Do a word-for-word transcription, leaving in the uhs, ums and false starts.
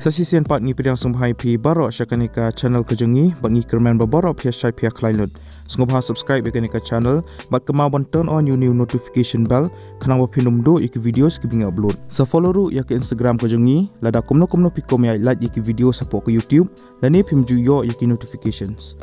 Sa shisien pat ngi pdiang sngewbha ïa phi baroh sha kane ka channel ka jong ngi, bad ngi kyrmen ba baroh phi ïa shait phi ïa khlaiñ lut. Sngewbha subscribe ïa kane ka channel, bad kynmaw ban turn on ïa u new notification bell, khnang ba phin ym duh ïa ki videos kiba ngi upload. Sa follow ruh ïa ka Instagram ka jong ngi, lada kumno kumno phi kwah ban ïa like ïa ki videos hapoh ka YouTube, lane phim ju ïoh ïa ki notifications.